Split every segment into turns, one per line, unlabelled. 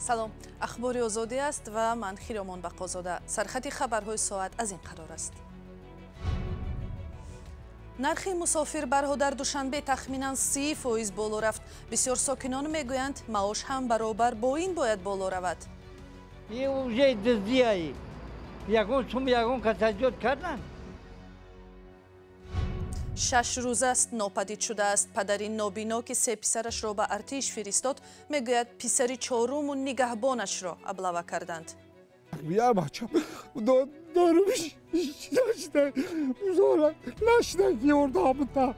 Салом, Ахбори Озодӣ аст ва ман Хиромон Бақозода. Сархати хабарҳои соат аз ин қарор аст. Нархи мусофирбарҳо дар Душанбе тахминан 30% боло рафт. Бисёр сокинон мегӯянд, маош ҳам баробар бо ин бояд боло равад.
Уже дуздияи. Ягон сум ягон касаҷот кардан.
6 рӯз аст нопадид шудааст. Падари нобино, ки се писарашро ба артиш фиристод, мегӯяд, писари чоруму нигаҳбонашро аблава карданд.
Я бачам дорум нашида ёрдамта.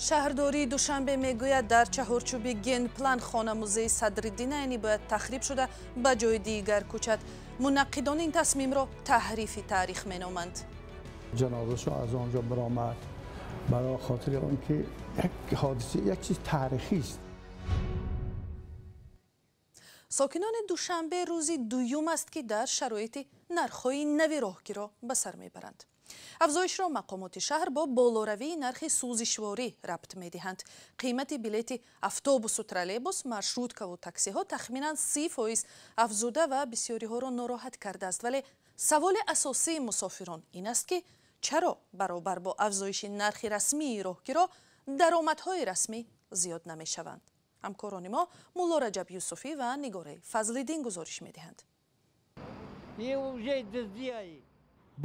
Шаҳрдории Душанбе мегӯяд, дар чаҳорчӯби генплан хона-музеи Садриддин Айнӣ бояд тахриб шуда, ба ҷои дигар кӯчад. Мунаққидон ин тасмимро таҳрифи таърих меноманд.
Ҷанозашо аз он ҷо баромад барои хотири он ки як ҳодиса, як чиз таърихист.
Сокинони Душанбе рӯзи дуюм аст, ки дар шароити нархҳои нави роҳкиро ба сар мебаранд. Афзоишро мақомоти шаҳр бо болоравии нархи сӯзишворӣ рабт медиҳанд. Қимати билети автобусу троллейбус, маршруткаву таксиҳо тахминан 30% афзуда ва бисёриҳоро нороҳат кардааст. Вале саволи асосии мусофирон ин аст, ки чаро баробар бо афзоиши нархи расмии роҳкиро даромадҳои расмӣ зиёд намешаванд. Ҳамкорони мо Мулло Раҷаб Юсуфӣ ва Нигораи Фазлиддин гузориш медиҳанд.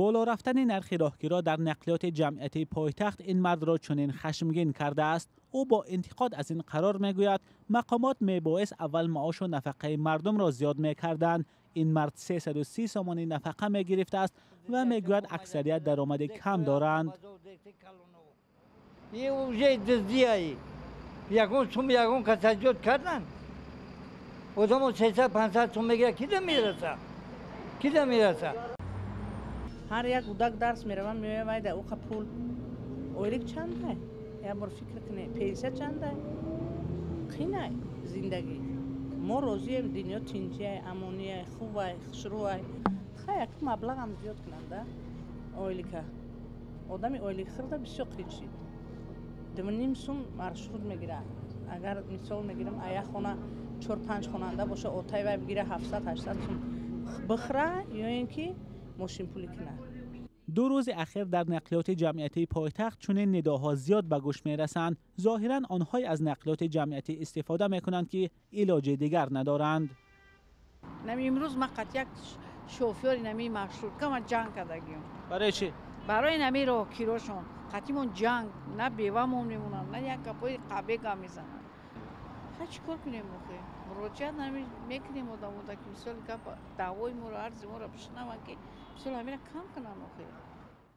Боло рафтани нархи роҳкиро дар нақлиёти ҷамъиятии пойтахт ин мардро чунин хашмгин кардааст. Ӯ бо интиқод аз ин қарор мегӯяд, мақомот мебоист аввал маошу нафақаи мардумро зиёд мекарданд. Ин мард 330 сомонӣ нафақа мегирифтааст ва мегӯяд, аксарият даромади кам доранд.
Ягон сум ягон касаҷот кардан. Одамо 300-500 сум мегирад, кида мераса? Кида мераса?
Ҳар як кӯдак дарс меравам, меояд, вайда уқа пул. Ойлик чандай? Як бор фикр кунед, пенсия чандай? Қинай зиндагӣ. Мо розием, дунё тинҷиай, амониай, хубай, хушрӯай. Хай як маблағам зиёд кунанд, да? Ойлика. Одами ойлик хӯрда бисёр қин шид. 2,5 сум маршрут мегирад. Агар мисол мегирам, а як хона 4-5 хонанда боша, отай вай бигира 700-800 сум бихӯра ё ин ки мошинпулӣ кунад.
2 рӯзи ахир дар нақлиёти ҷамъиятии пойтахт чунин нидоҳо зиёд ба гӯш мерасанд. Зоҳиран онҳое аз нақлиёти ҷамъиятӣ истифода мекунанд, ки илоҷи дигар надоранд.
Нами имрӯз ман қат як шофёри нами маршрутка ман ҷанг кардагиам.
Барои чӣ?
Барои нами роҳкирошон. Қатимон ҷанг, на бевамон мемонанд, на як гапҳои қабе гап мезананд. Ха чӣ кор кунем охе? Муроҷиат мекунем одамода, ки мисоли гап даъвои моро, арзи моро бишнаванд, ки мисол ҳамина кам кунанд охе.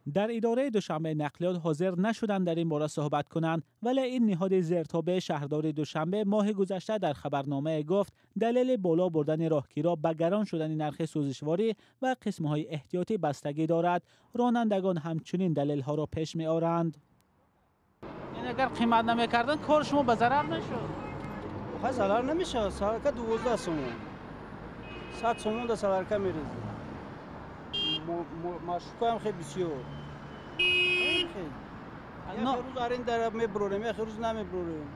Дар идораи Душанбе нақлиёт ҳозир нашуданд дар ин бора суҳбат кунанд, вале ин ниҳоди зертобеи шаҳрдори Душанбе моҳи гузашта дар хабарномае гуфт, далели боло бурдани роҳкиро ба гарон шудани нархи сӯзишворӣ ва қисмҳои эҳтиётӣ бастагӣ дорад. Ронандагон ҳамчунин далелҳоро пеш меоранд. Ин агар қимат намекарданд, кори шумо ба зарар мешуд?
Ха зарар намешавад. Сарка 12 сомон. 100 сомон да сарка мерезад. Маршрутка хеле бисёр. Як рӯз аренда мебурем, як рӯз намебурем.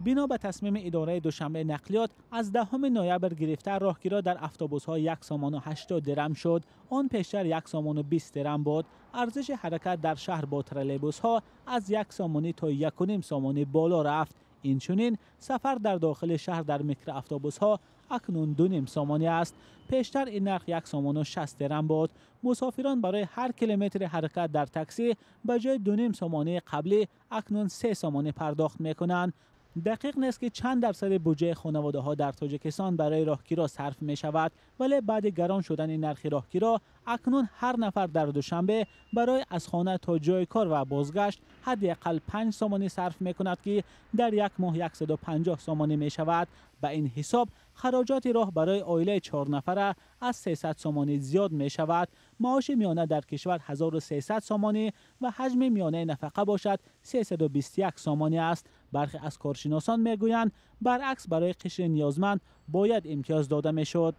Бино ба тасмими идораи Душанбе нақлиёт аз 10 ноябр гирифта роҳкиро дар автобусҳо 1 сомону 80 дирам шуд. Он пештар 1 сомону 20 дирам буд. Арзиши ҳаракат дар шаҳр бо троллейбусҳо аз 1 сомонӣ то 1,5 сомонӣ боло рафт. Инчунин сафар дар дохили шаҳр дар микроавтобусҳо акнун 2,5 сомонӣ аст. Пештар ин нарх 1 сомону 60 дирам буд. Мусофирон барои ҳар километри ҳаракат дар таксӣ ба ҷои 2,5 сомонии қаблӣ акнун 3 сомонӣ пардохт мекунанд. Дақиқ нест, ки чанд дарсади буҷаи хонаводаҳо дар Тоҷикистон барои роҳкиро сарф мешавад, вале баъди гарон шудани нархи роҳкиро акнун ҳар нафар дар Душанбе барои аз хона то ҷои кор ва бозгашт ҳадди ақал 5 сомонӣ сарф мекунад, ки дар як моҳ 150 сомонӣ мешавад. Ба ин ҳисоб хароҷоти роҳ барои оилаи 4 нафара аз 300 сомонӣ зиёд мешавад. Маоши миёна дар кишвар 1300 сомонӣ ва ҳаҷми миёнаи нафақа бошад 321 сомонӣ аст. Бархе аз коршиносон мегӯянд, баръакс барои қишри ниёзманд бояд имтиёз дода мешуд.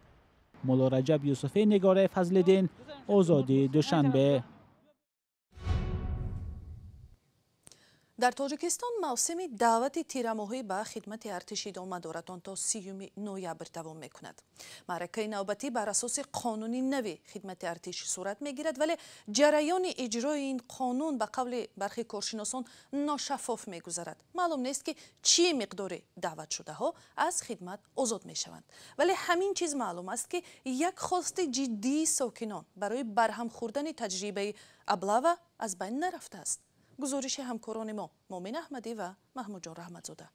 Мулло Раҷаб Юсуфӣ, Нигораи Фазлиддин, Озодӣ, Душанбе.
Дар Тоҷикистон мавсими даъвати тирамоҳӣ ба хидмати артиш идома дорад. Он то 30 ноябр давом мекунад. Маъракаи навбатӣ бар асоси қонуни нави хидмати артиш сурат мегирад, вале ҷараёни иҷрои ин қонун ба қавли бархи коршиносон ношаффоф мегузарад. Маълум нест, ки чӣ миқдори даъватшудаҳо аз хидмат озод мешаванд. Вале ҳамин чиз маълум аст, ки як хости ҷиддии сокинон барои барҳам хӯрдани таҷрибаи аблава аз байн нарафтааст. Гузориши ҳамкорони мо Муъмин Аҳмадӣ ва Маҳмудҷон Раҳматзода.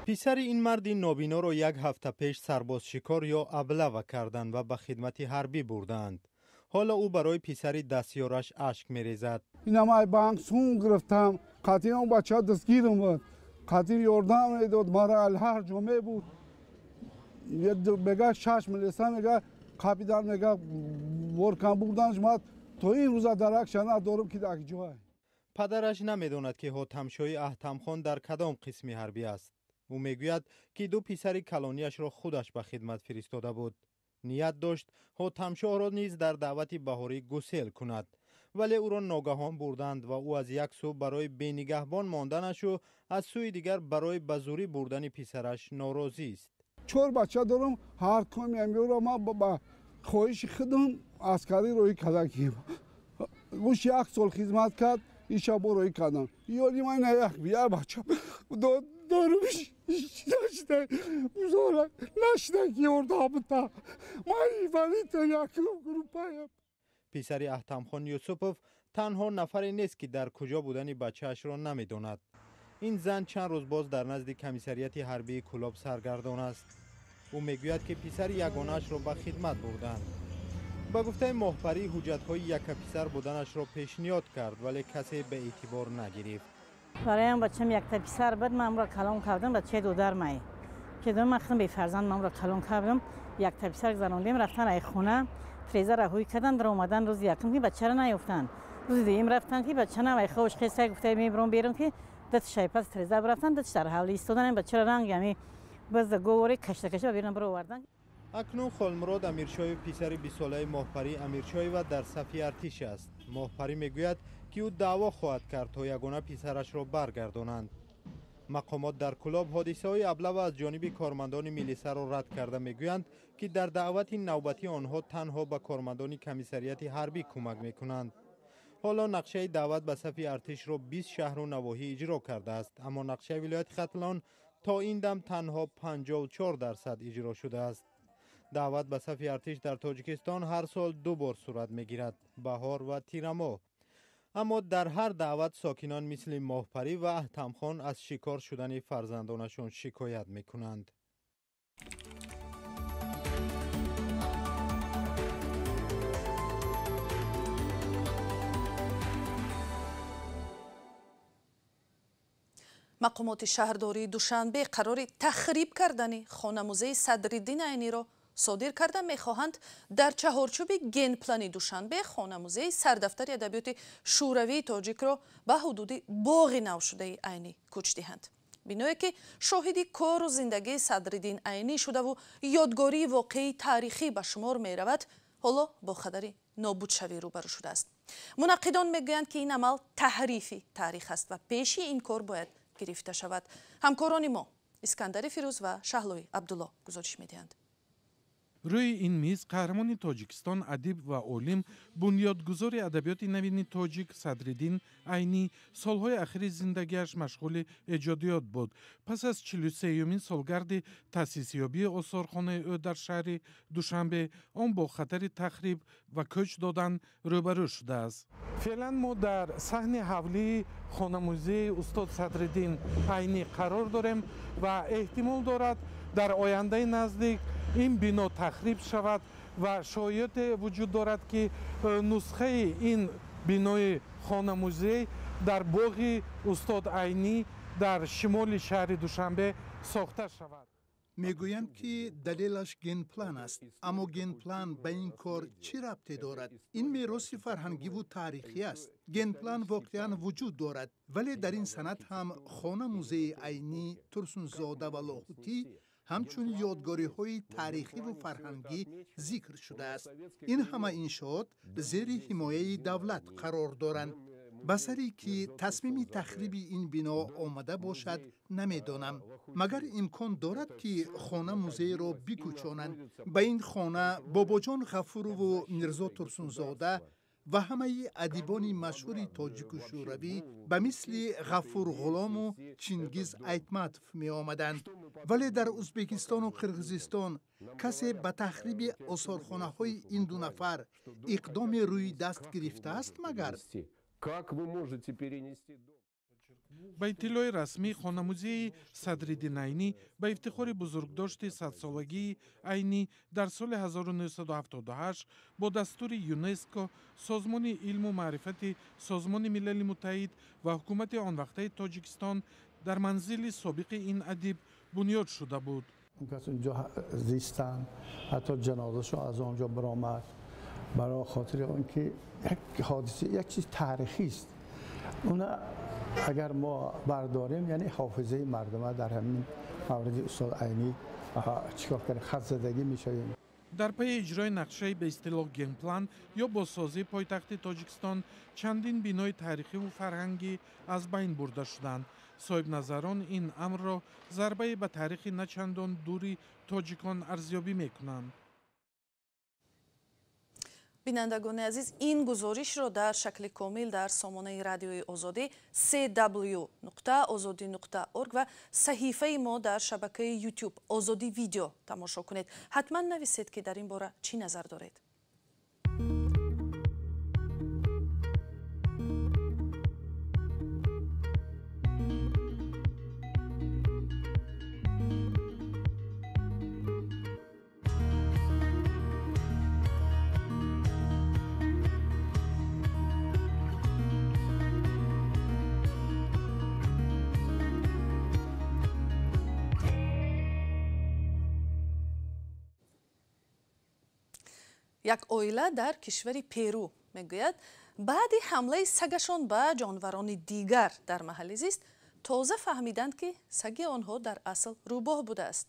Писари ин марди нобиноро як ҳафта пеш сарбозшикор ё аблава карданд ва ба хидмати ҳарбӣ бурданд. Ҳоло ӯ барои писари дастёраш ашк мерезад.
Инам ай банк сум гирифтам, қатъи он бача дастгирам буд, қатъи ёрдам медод, мара ҳар ҷо мебуд. Мега шаш милиса, мега капитан, мега воркан бурданш мад. То ин рӯза даракша надорам, ки дар ҷой.
Падараш намедонад, ки ҳотамшоҳи Аҳтамхон дар кадом қисми ҳарбӣ аст. Ӯ мегӯяд, ки ду писари калонияшро худаш ба хидмат фиристода буд. Ният дошт ҳотамшоҳро низ дар даъвати баҳорӣ гусел кунад, вале ӯро ногаҳон бурданд ва ӯ аз як сӯ барои бенигаҳбон монданашу аз сӯи дигар барои ба зӯрӣ бурдани писараш норозист.
Чор бача дорам, ҳар коми амёро ман ба хоҳиши худам аскарӣ роҳӣ кардагим. Гӯш як сол хизмат кард, иша бо роҳӣ кардам. Ёди ман як бача дорум, нашида ки ёрдам бита. Ман инвалид якум группаям.
Писари Аҳтамхон Юсупов танҳо нафаре нест, ки дар куҷо будани бачаашро намедонад. Ин зан чанд рӯз боз дар назди комиссарияти ҳарбии Кӯлоб саргардон аст. Ӯ мегӯяд, ки писари ягонаашро ба хидмат бурданд. Ба гуфтаи Моҳпарӣ, ҳуҷҷатҳои якаписар буданашро пешниҳод кард, вале касе ба эътибор нагирифт.
Бароям бачам якта писар буд, ман ӯро калон кардам, бачаи дудармай. Ки ман худам бефарзанд, ман ӯро калон кардам, якта писар гузарондем, рафтан ай хона, треза раҳоӣ кардан, дар омадан рӯзи якум ки бачаро наёфтанд. Рӯзи дуюм рафтан, ки бача навай хош хеса гуфта мебурам берун, ки дат шайпас треза рафтан, дат дар ҳавли истодан, бачаро ранг ами баз говори кашта кашта берун баровардан.
Акнун Холмурод Амиршоев, писари бистсолаи Моҳпарӣ Амиршоева, дар сафи артиш аст. Моҳпарӣ мегӯяд, ки ӯ даъво хоҳад кард, то ягона писарашро баргардонанд. Мақомот дар Кӯлоб ҳодисаҳои аблава аз ҷониби кормандони милисаро рад карда мегӯянд, ки дар даъвати навбатӣ онҳо танҳо ба кормандони комиссарияти ҳарбӣ кӯмак мекунанд. Ҳоло нақшаи даъват ба сафи артишро 20 шаҳру навоҳӣ иҷро кардааст, аммо нақшаи вилояти Хатлон то ин дам танҳо 54% иҷро шудааст. Даъват ба сафи артиш дар Тоҷикистон ҳар сол ду бор сурат мегирад, баҳор ва тирамоҳ. Аммо дар ҳар даъват сокинон мисли Моҳпарӣ ва Аҳтамхон аз шикор шудани фарзандонашон шикоят мекунанд.
Мақомоти шаҳрдории Душанбе қарори тахриб кардани хонамузеи Садриддин Айниро содир карда мехоҳанд дар чаҳорчӯби генплани Душанбе хонамузеи сардафтари адабиёти шӯравии тоҷикро ба ҳудуди боғи навшудаи Айнӣ кӯч диҳанд. Биное ки шоҳиди кору зиндагии Садриддин Айнӣ шудаву ёдгории воқеии таърихӣ ба шумор меравад, ҳоло бо хатари нобудшавӣ рӯбарӯ шудааст. Мунаққидон мегӯянд, ки ин амал таҳрифи таърих аст ва пеши ин кор бояд гирифта шавад. Ҳамкорони мо Искандари Фирӯз ва Шаҳлои Абдулло гузориш медиҳанд.
Рӯи ин миз қаҳрамони Тоҷикистон, адиб ва олим, бунёдгузори адабиёти навини тоҷик Садриддин Айнӣ солҳои ахири зиндагиаш машғули эҷодиёт буд. Пас аз 43-юмин солгарди таъсисёбии осорхонаи ӯ дар шаҳри Душанбе он бо хатари тахриб ва кӯч додан рӯбарӯ шудааст. Феълан мо дар саҳни ҳавлии хонамузеи устод Садриддин Айнӣ қарор дорем ва эҳтимол дорад дар ояндаи наздик ин бино тахриб шавад ва шоиёте вуҷуд дорад, ки нусхаи ин бинои хонамузей дар боғи устод Айнӣ дар шимоли шаҳри Душанбе сохта шавад.
Мегӯянд, ки далелаш генплан аст, аммо генплан ба ин кор чӣ рабте дорад? Ин мероси фарҳангиву таърихӣ аст. Генплан воқеан вуҷуд дорад, вале дар ин санад ҳам хона-музеи Айнӣ, Турсунзода ва Лоҳутӣ ҳамчун ёдгориҳои таърихиву фарҳангӣ зикр шудааст. Ин ҳама иншоот зери ҳимояи давлат қарор доранд. Ба саре ки тасмими тахриби ин бино омада бошад, намедонам. Магар имкон дорад, ки хона музейро бикӯчонанд? Ба ин хона Бобоҷон Ғафурову Мирзо Турсунзода ва ҳамаи адибони машҳури тоҷику шӯравӣ ба мисли Ғафур Ғулому Чингиз Айтматов меомаданд. Вале дар Ӯзбекистону Қирғизистон касе ба тахриби осорхонаҳои ин ду нафар иқдоми рӯи даст гирифтааст магар?
Ба иттилои расмӣ, хонамузеи Садриддин Айнӣ ба ифтихори бузургдошти садсолагии Айнӣ дар соли 1978 бо дастури ЮНЕСКО, Созмони илму маърифати Созмони Милали Муттаҳид ва ҳукумати он вақтаи Тоҷикистон дар манзили собиқи ин адиб бунёд шуда буд.
Он кас унҷо зистанд, ҳатто ҷанозашон аз он ҷо баромад, барои хотири он ки як ҳодиса, як чиз таърихист. Уна агар мо бардорем, яъне ҳофизаи мардума дар ҳамин мавриди устод Айнӣ чикор кардем, хатзадагӣ мешавем.
Дар пайи иҷрои нақшаи ба истилоҳ генплан ё бозсозии пойтахти Тоҷикистон чандин бинои таърихиву фарҳангӣ аз байн бурда шуданд. Соҳибназарон ин амрро зарбае ба таърихи на чандон дури тоҷикон арзёбӣ мекунанд.
Бинандагони азиз, ин гузоришро дар шакли комил дар сомонаи Радиои Озодӣ cw.ozodi.org ва саҳифаи мо дар шабакаи YouTube Озодӣ Видео тамошо кунед. Ҳатман нависед, ки дар ин бора чӣ назар доред. Як оила дар кишвари Перу мегӯяд, баъди ҳамлаи сагашон ба ҷонварони дигар дар маҳалли зист тоза фаҳмиданд, ки саги онҳо дар асл рӯбоҳ будааст.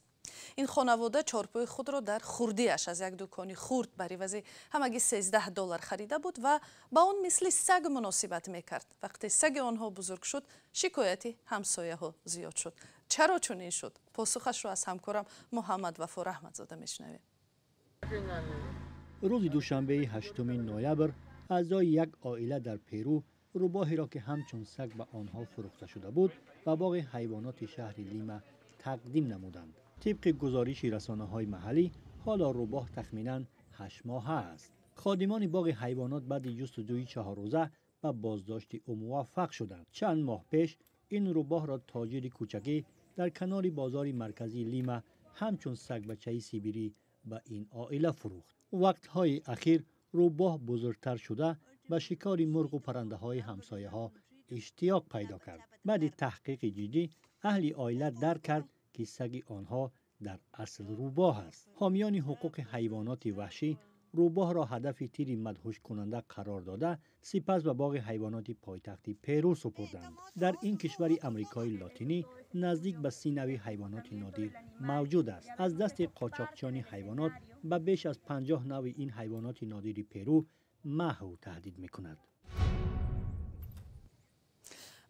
Ин хонавода чорпои худро дар хурдиаш аз як дукони хурд бар ивази ҳамагӣ 13 доллар харида буд ва ба он мисли саг муносибат мекард. Вақте саги онҳо бузург шуд, шикояти ҳамсояҳо зиёд шуд. Чаро чунин шуд? Посухашро аз ҳамкорам Муҳаммад Вафо Раҳматзода мешунавем.
Рӯзи душанбеи 8 ноябр аъзои як оила дар Перу рӯбоҳеро, ки ҳамчун саг ба онҳо фурӯхта шуда буд, ба боғи ҳайвоноти шаҳри Лима тақдим намуданд. Тибқи гузориши расонаҳои маҳаллӣ, ҳоло рӯбоҳ тахминан 8 моҳа аст. Ходимони боғи ҳайвонот баъди ҷустуҷӯи 4 рӯза ба боздошти ӯ муваффақ шуданд. Чанд моҳ пеш ин рӯбоҳро тоҷири кӯчакӣ дар канори бозори марказии Лима ҳамчун сагбачаи сибирӣ ба ин оила фурӯхт. Вақтҳои ахир рӯбоҳ бузургтар шуда, ба шикори мурғу паррандаҳои ҳамсояҳо иштиёқ пайдо кард. Баъди таҳқиқи ҷиддӣ аҳли оила дарк кард, ки саги онҳо дар асл рӯбоҳ аст. Ҳомиёни ҳуқуқи ҳайвоноти ваҳшӣ рӯбоҳро ҳадафи тири мадҳушкунанда қарор дода, сипас ба боғи ҳайвоноти пойтахти Перу супурданд. Дар ин кишвари Амрикои Лотинӣ наздик ба 30 нави ҳайвоноти нодир мавҷуд аст. Аз дасти қочоқчиёни ҳайвонот ба беш аз 50 нави ин ҳайвоноти нодири Перу маҳв таҳдид мекунад.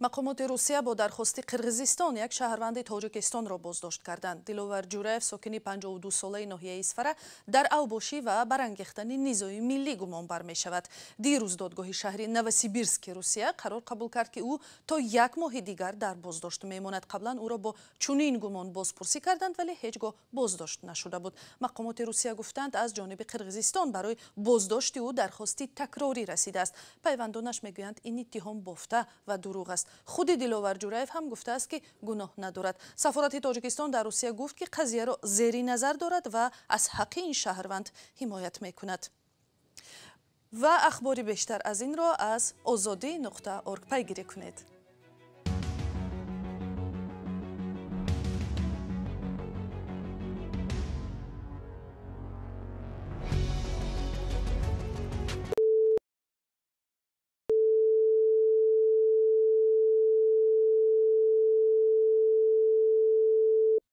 Мақомоти Русия бо дархости Қирғизистон як шаҳрванди Тоҷикистонро боздошт карданд. Диловар Ҷураев, сокини 52-солаи ноҳияи Исфара, дар авбошӣ ва барангехтани низои миллӣ гумонбар мешавад. Дирӯз додгоҳи шаҳри Новосибирски Русия қарор қабул кард, ки ӯ то як моҳи дигар дар боздошт мемонад. Қаблан ӯро бо чунин гумон бозпурсӣ карданд, вале ҳеҷ гоҳ боздошт нашуда буд. Мақомоти Русия гуфтанд, аз ҷониби Қирғизистон барои боздошти ӯ дархости такрорӣ расидааст. Пайвандонаш мегӯянд, ин иттиҳом бофта ва дурӯғ аст. Худи Диловар Ҷураев ҳам гуфтааст, ки гуноҳ надорад. Сафорати Тоҷикистон дар Русия гуфт, ки қазияро зери назар дорад ва аз ҳаққи ин шаҳрванд ҳимоят мекунад. Ва ахбори бештар аз инро аз озодӣ.орг пайгирӣ кунед.